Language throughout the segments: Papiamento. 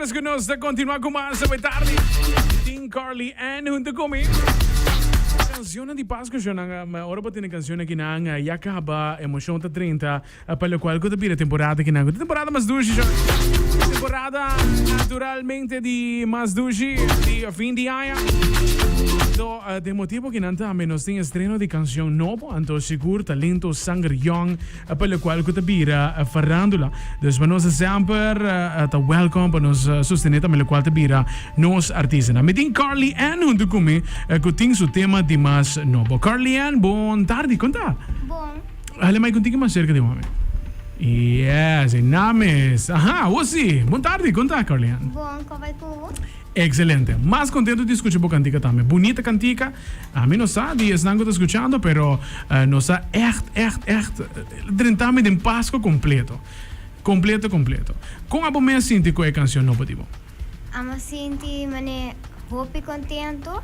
Mientras ku nos ta kontinuá ku mas awe tardi, tin Carly Ann huntu ku mi. Kansionnan di Pasku shonnan, ora bo tene kansion akinan ya kaba emoshon ta drenta pa lokual ku ta bira temporada akinan. Ku ta temporada mas dushi shon. Temporada naturalmente di mas dushi di fin di aña. Anto den motibu akinan tambe nos tin estreno di kansion nobo, anto sigur talento sanger yong. Pa locual cu ta bira farandula. Dus pa nos semper ta welcome pa nos sostene tambe locual ta bira nos artistanan. Mi tin Carly Ann hunto cu mi cu tin su tema di mas nobo. Carly Ann, bon tardi, con ta? Bon. Hale mai contigo mas cerca di mami. Yes, e names. Aha, awo si. Bon tardi, con ta Carly Ann? Bon, con bai cu bo? Excelente. Mas contento di scucha bo cantica tambe. Bunita cantica. Ami no sa di esnan cu ta scuchando, pero nos a echt, echt, echt drenta mi den Pasco completo. Completo, completo. Con abo mes sinti cu e cancion nobo di bo? Amo sinti mane hopi contento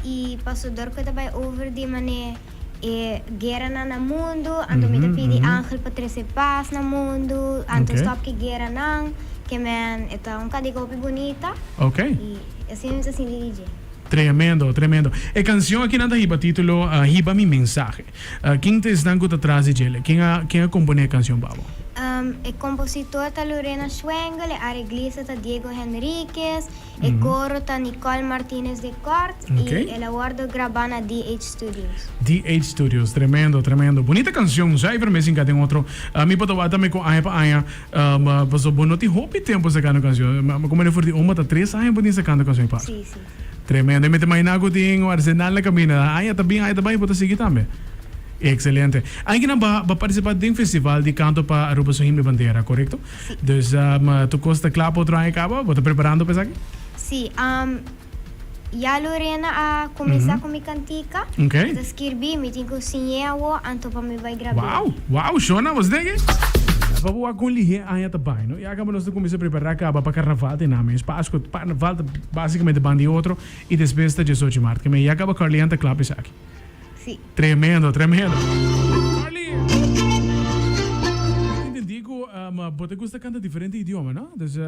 y paso dor cu ta bay over di mane e gueranan na mundu, anto mi ta pidi angel pa trese pas na mundu, anto stop ki gueranan, ke men e ta un kantika hopi bunita y asina mi ta sinti di dje. Tremendo, tremendo. E cancion aki nan ta hiba titulo Hiba mi mensahe. Ken ta esnan cu ta tras di djele? Ken a ken a compone e cancion pa bo? E compositor ta Lorena Schwengel, e areglista ta Diego Henriquez, E koro ta Nicole Martinez de Kort y el a wordo graba na DH Studios. DH Studios, tremendo, tremendo. Bunita cancion, zuiver mes hinca den otro. Mi por ta wak tambe cu aña pa aña, pasobra bo no tin hopi tempo sacando cancion. Como for di oma ta tres aña bo tin sacando cancion y pas. Si, si. Tremendo. Y mi ta imagina cu tin un arsenal na camina. Aña ta bin, aña ta bay, bo ta sigui tambe. Excelente. Aña ba ba participa den festival di canto pa Aruba su Himno y Bandera, corecto? Si. Dus tur cos ta cla pa otro aña caba? Bo ta preparando pa esaki? Si. Ya Lorena a cuminsa cu mi cantica. Okay. Mi ta skirbi, mi tin cu siñ'e awo anto pa mi bay grab'e. Wow! Wow! Shona, bo sa deki? Pa bo wak con lihe aña ta bay, no? Ya caba nos ta cuminsa prepara caba pa carnaval te na mes. Pasco, carnaval ta basicamente banda di otro y despues ta diesocho di maart. Keme ya caba Carlian ta cla pa esaki. Sí. Tremendo, tremendo. Carly, mi entendí cu um, bo ta gusta canta diferente idioma, no? Dus, uh,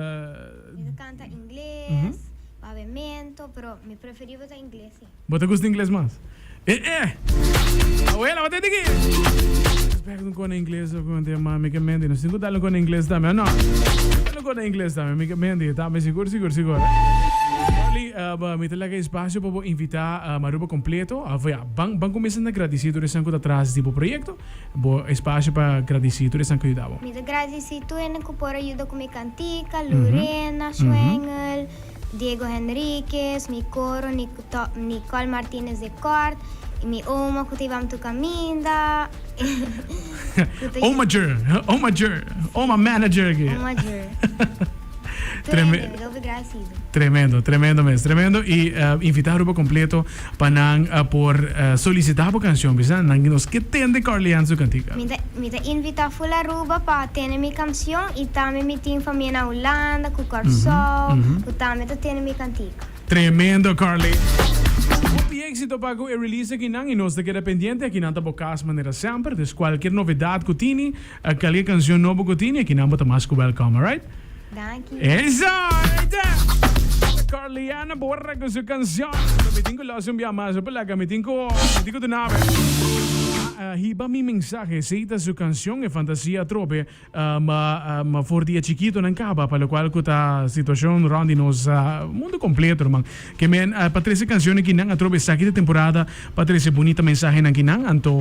Mi ta canta ingles, papiamento, pero mi preferido ta ingles, sí. Bo ta gusta ingles mas? Eh, eh! Abuela, bo ta diki? Spek un kona ingles of con te ma mi ke mendi. Nos tin ku dal un kona ingles tambe, o no? Dal un kona ingles tambe, mi ke mendi. Tambe sigur, sigur, sigur. Carly, uh, mi ta laga espacio pa bo invita um, Aruba completo. Of ja, ban, ban cuminsa na gradici tur esnan cu ta tras di bo proyecto. Bo espacio pa gradici tur esnan cu yuda bo. Mi ta gradici tur hende cu por a yuda cu mi cantica, Lorena, Schwengel, Diego Henriquez, mi coro, Nicole Martinez de Kort, y mi oma cu ta iba tu caminda. Oma Jer, Oma Jer, Oma manager aki. Oma Jer. Tremendo, hopi gradecido. Tremendo, tremendo mes, tremendo. Y invita Aruba completo pa nan por solicita bo cancion, bisa nan nos ke tende Carly Ann su cantica. Mi ta, mi ta invita full Aruba pa tende mi cancion y tambe mi tin famia na Hulanda, cu Corsou, cu tambe ta tende mi cantica. Tremendo Carly. Hopi exito pa cu e release akinan y nos ta keda pendiente, akinan ta bo cas manera semper, dus cualkier novedad cu tini, Cualkier cancion nobo cu tini akinan bo ta mas cu welcome, alright? Danki. Eso! Alright! Carliana Borra cu su cancion. Mi tin cu los un bia mas op laga. Mi tin cu, mi tin cu duna be. Hiba mi mensahe. Esey ta su cancion, e fantasia atrobe. Ma, ma for di e chikitonan caba, pa locual cu ta situacion rond di nos mundo completo, ruman. Ke men, pa trece cancion akinan atrobe esaki ta temporada pa trece bunita mensahenan akinan, anto.